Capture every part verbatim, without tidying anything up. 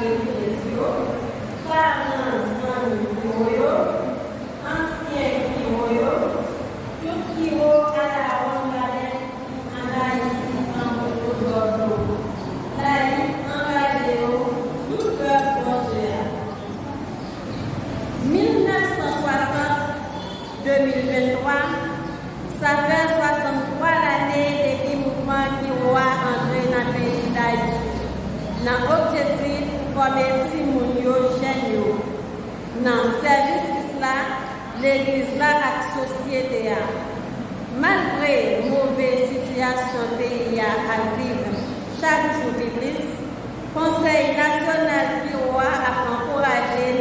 Legliz yo, paran zanmi kiwo yo, ansyen kiwo yo, tout kiwo a la Ronn Baden ki an Ayiti tankou Woodward Laïc angaje yo tout pèp Bondye a. Mil nèf san swasant, de mil venntwa, sa fè swasanntwa lane depi mouvman kiwo a antre nan peyi Dayiti, nan objektif pou fòme timoun yo, jèn yo, nan sèvis Kris la, legliz la ak sosyete a. Malgre move sitiyasyon peyi a ap viv chak jou pi plis, Konsèy Nasyonal Kiwo a ap ankouraje n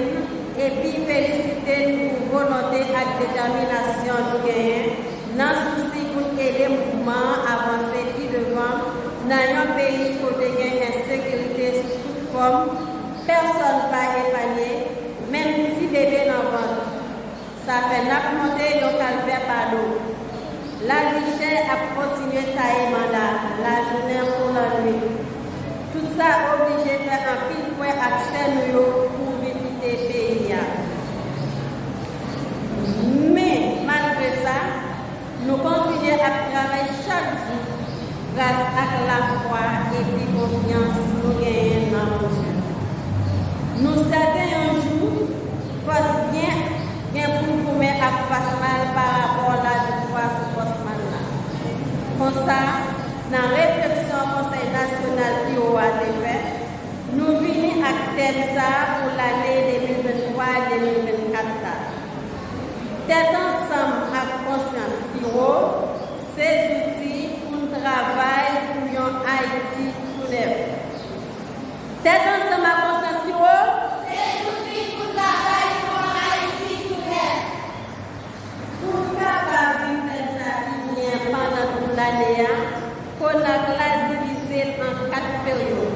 epi felisite n pou volonte ak detèminasyon nou genyen nan sousi pou n ede mouvman an avanse pi devan nan yon peyi kote gen ensekirite sou tout fòm, pèsòn pa epanye, menm ti bebe nan vant. Sa fè n ap monte yon kalvè pa do. Lavi chè ap kontinye taye banda, lajounen kou lannwit. Tout sa oblije fè anpil frè ak sè nou yo kouri kite peyi a. Men, malgre sa, nou kontinye ap travay chak jou gras ak lafwa epi konfyans nou genyen nan Bondye. Nou sèten yon jou, fòs byen gen pou l goumen ak fòs mal parapò laviktwa sou fòs mal la. Konsa, nan refleksyon Konsèy Nasyonal Kiwo a te fè, nou vini ak tèm sa a pou lane de mil venntwa de mil vennkat la. Tèt ansanm ak konsyans Kiwo se zouti pou n travay pou yon Ayiti tou nèf. Tèt ansanm ak konsyans Kiwo se zouti pou n travay pou yon Ayiti tou nèf. Pou n kapab viv tèm sa ki byen pandan tout lane a, Konak la divize l an kat peryòd.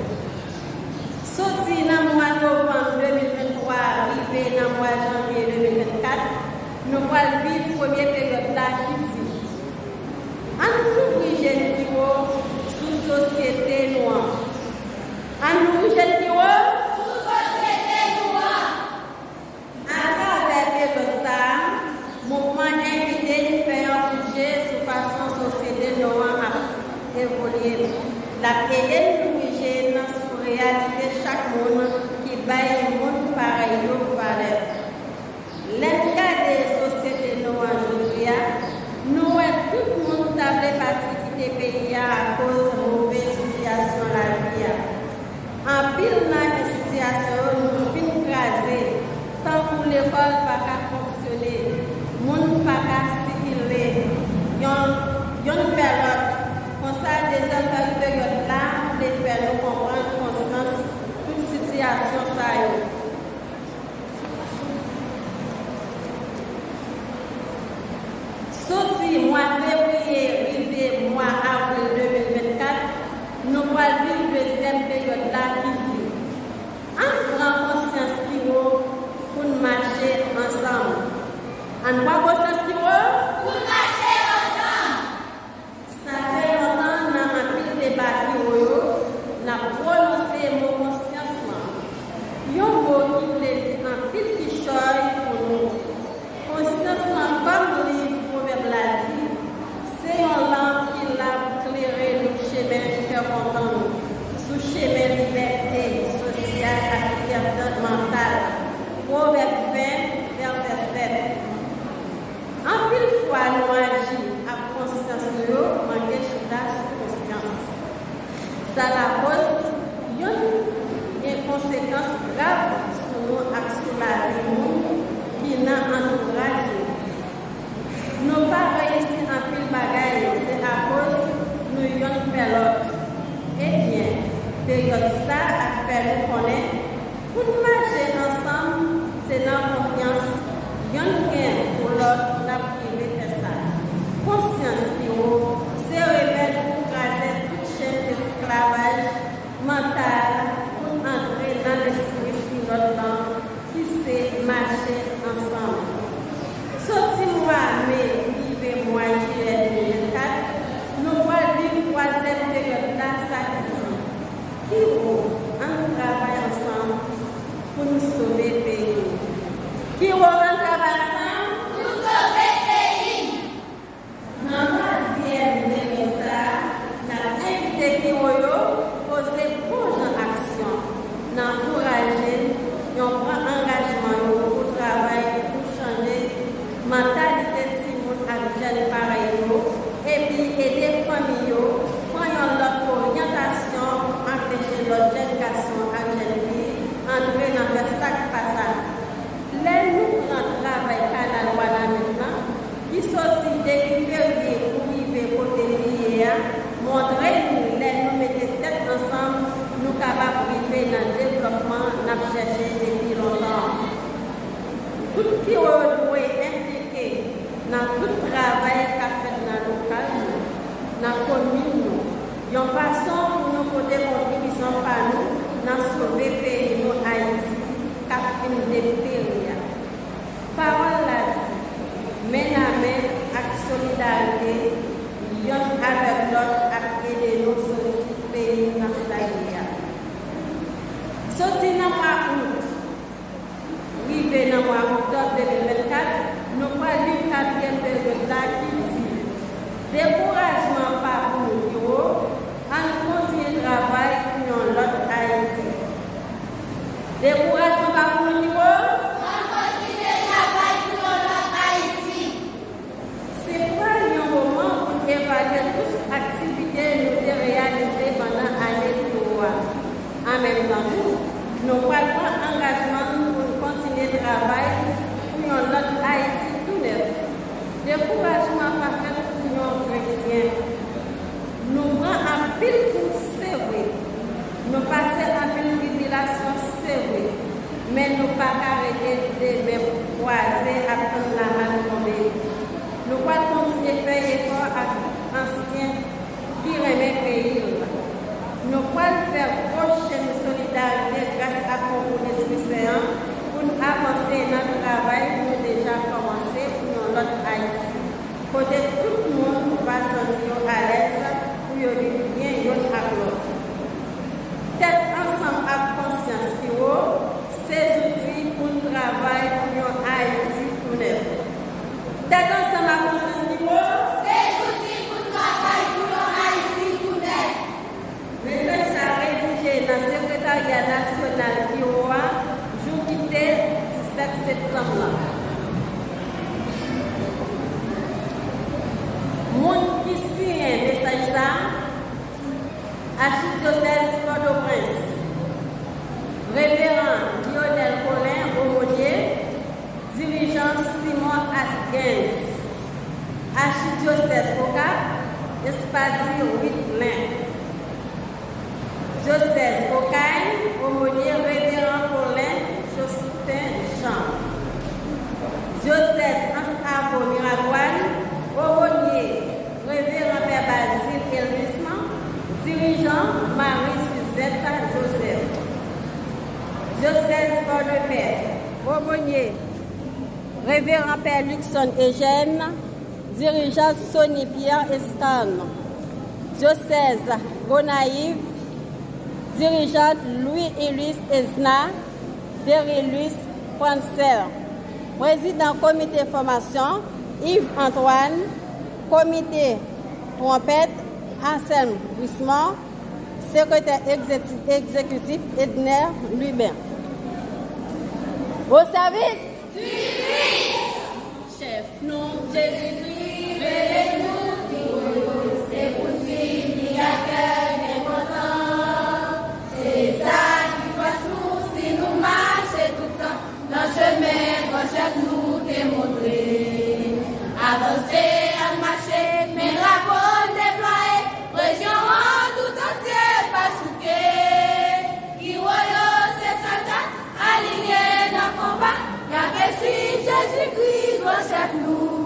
Soti nan mwa novanm de mil venntwa rive nan mwa janvye de mil vennkat, nou pral viv premye peryòd la ki di, Ann louvri je n pi wo sou sosyete nou an. Ann louvri je n pi wo sou sosyete nou an. Atravè peryòd sa a, mouvman an envite n fè yon kout je sou fason sosyete nou an ap evolye. L ap ede n louvri je n sou reyalite chak moun ki bay moun parèy yo valè. Lè n gade sosyete nou an jodi a, nou wè tout moun ta vle pati kite peyi a akoz move sitiyasyon lavi a. Anpil nan enstitisyon yo nou fin kraze, tankou lekòl pa ka fonksyone, moun pa ka sikile, yon, yonn pè lòt. Konsa, dezyèm peryòd la vle fè nou konprann konsyans tout sitiyasyon sa yo. Soti mwa fevriye rive mwa avril de mil vennkat, nou pral viv dezyèm peryòd la ki di, Ann pran konsyans pi wo pou n mache ansanm. Ann pran konsyans pi wo pou n mache ansanm. Sa fè lontan nan anpil deba Kiwo yo, n ap pwononse mo konsyans lan. Yon mo ki vle di anpil kichòy pou nou. Konsyans lan, kòm liv Pwovèb la di, se yon lanp ki la pou klere nou chemen ki fè kontan nou, sou chemen libète sosyal ak libète mantal. Pwovèb ven, vèsè sèt. Anpil fwa nou aji ak konsyans nou yo manke chita sou konsyans. Sa lakoz, yonn, gen konsekans grav sou nou ak sou lavi moun ki nan antouraj nou. Nou pa reyisi anpil bagay se akoz nou yonn pè lòt. Ebyen, peryòd sa ap fè nou konnen pou n mache ansanm, se nan konfyans yonn gen pou lòt n ap rive fè sa. Konsyans pi wo se remèd pou kraze tout chenn esklavaj mantal pou n antre nan lespri sinòd lan ki se mache ansanm. Soti mwa me rive mwa jiyè de mil vennkat, nou pral viv twazyèm peryòd la, sa ki di, Kiwo, ann travay ansanm Lòt jèn gason ak jèn fi antre nan fè sa k pa sa. Lè nou pran travay Kanal Wanament lan, ki soti depi ferye pou rive kote li ye a, montre nou lè nou mete tèt ansanm, nou kapab rive nan devlòpman n ap chèche depi lontan an. Tout kiwo yo dwe enplike nan tout travay k ap fèt nan lokal nou, nan komin nou, yon fason pou nou pote kontribisyon pa nou nan sove peyi nou Ayiti k ap fin deperi a. Pawòl la di, men nan men ak solidarite, yonn avèk lòt ap ede nou soti peyi n nan sa l ye a. Soti nan mwa out, rive nan mwa oktòb de mil vennkat, nou pral viv katriyèm peryòd la ki di, dekourajman pa pou nou ki wo, ann kontinye travay pou yon lòt Ayiti. Dekourajman pa pou nou ki wo, ann kontinye travay pou yon lòt Ayiti. Se pral yon moman pou n evalye tout aktivite nou te reyalize pandan ane ki wo a. An menm tan tou, nou pral pran angajman n pou n kontinye travay pou yon lòt Ayiti tou nèf. Dekourajman pa fèt pou yon kretyen. Nou pran anpil kou, se vre. Nou pase anpil tribilasyon, se vre. Men nou pa ka rete de men kwaze ap tann lamal tonbe. Nou pral kontinye fè efò ak ansyen ki renmen peyi l. Nou pral fè gwo chenn solidarite gras ak konkou Lespri Sen an pou n avanse nan travay nou deja kòmanse pou yon lòt Ayiti, kote tout moun va santi yo alèz pou yo viv byen yonn ak lòt. Tèt ansanm ak konsyans ki wo, se zouti pou n travay pou yon Ayiti tou nèf. Tèt ansanm ak konsyans ki wo, se zouti pou n travay pou yon Ayiti tou nèf. Mesaj sa a redije nan Sekretarya Nasyonal ki wo a, jou ki te disèt septanm lan. Moun ki siyen mesaj sa a, Achidyosèz Pòtoprens, Reveran Lionel Colin, Omonye, Dirijan Simon Asgens, Achidyosèz Okap, Espadi Widlin, Dyosèz Okay, Omonye Reveran Colin Justin Jean, Dyosèz Anse Arbo Miragwàn, Omonye Reveran Pè Bazil Elvis, Dirijan Marie Suzette Joseph, Dyosèz Pòdepè, Omonye Reveran Pè Luckson Eugène, Dirijan Sony Pierre Escarne, Dyosèz Gonayiv, Dirijan Louis Ulysse Esna, Derilus Pransel, Prezidan Komite Fòmasyon, Yves Antoine, Komite Twonpèt, Anselme Brismond, Sekretè Egzeti-, Egzekitif, Edner Lubin. Au service du Christ. Chèf nou, Jezikri, rele nou ki wo yo, se pou n swiv li ak kè byen kontan. Se sa ki fòs nou si nou mache tout tan nan chemen gran chèf nou te montre. Avanse, ann mache, men drapo n deplwaye, rejyon an tout antye pa souke. Ki wo yo se sòlda alinye nan konba, y ape swiv Jezikri, gran chèf nou.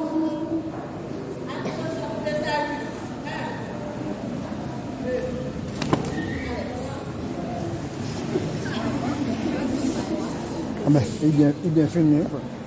Anben, li byen, li byen fini, wi, frè.